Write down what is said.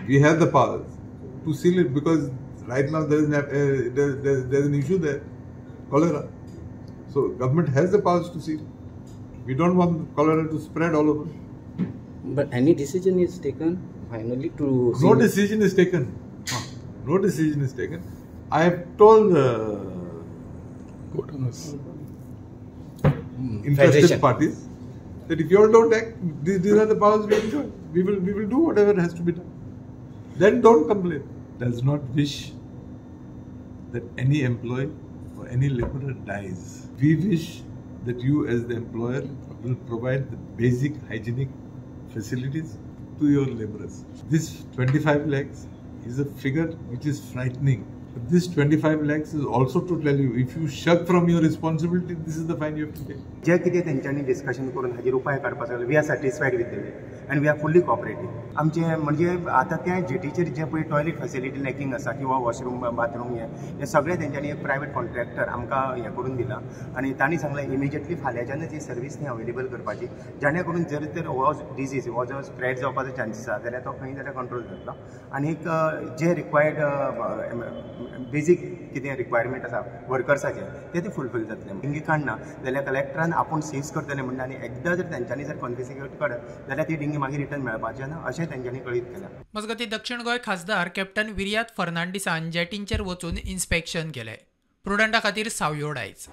We have the powers to seal it because right now there is an issue there, cholera. So government has the powers to seal. We don't want cholera to spread all over. But any decision is taken finally to seal? No decision is taken. No decision is taken. I have told the interested parties that if you all don't act, these are the powers we enjoy. We will do whatever has to be done. Then don't complain. Does not wish that any employee or any laborer dies. We wish that you as the employer will provide the basic hygienic facilities to your laborers. This 25 lakhs is a figure which is frightening. But this 25 lakhs is also to tell you, if you shirk from your responsibility, this is the fine you have to pay. जे कितें तेंच्यांनी discussion करून हाजेर उपाय काडपाक लागले, we are satisfied with them and we are fully cooperative. आमचे म्हणजे आतां त्या जेटीचेर जे पळय टॉयलेट फॅसिलिटी लॅकिंग आसा किंवा वॉशरूम बाथरूम हे सगळें तेंच्यांनी एक प्रायवेट कॉन्ट्रॅक्टर आमकां हें करून दिलां आनी तांणी सांगलें इमिजिएटली फाल्यांच्यानच ही सर्वीस न्ही अवेलेबल करपाची, जेणे करून जर तर हो डिजीज हो जो स्प्रेड जावपाचो चान्सीस आसा जाल्यार तो खंय जाल्यार कंट्रोल जातलो आनी जे रिक्वायर्ड बेजीक कितें रिक्वायरमेंट आसा वर्कर्साचें तें ते फुलफील जातलें. डिंगी काडना जाल्यार कलेक्टरान आपूण सीज करतलें म्हणटा आनी एकदां जर तेंच्यांनी जर कॉन्फिस्केट काडत जाल्यार ती डिंगी मागीर रिटर्न मेळपाचें ना अशें तेंच्यांनी कळीत केलां. मजगतीं दक्षिण गोंय खासदार कॅप्टन विर्यात फर्नांडीसान जेटींचेर वचून इन्स्पेक्शन केलें. प्रुडंटा खातीर सावयो आयज.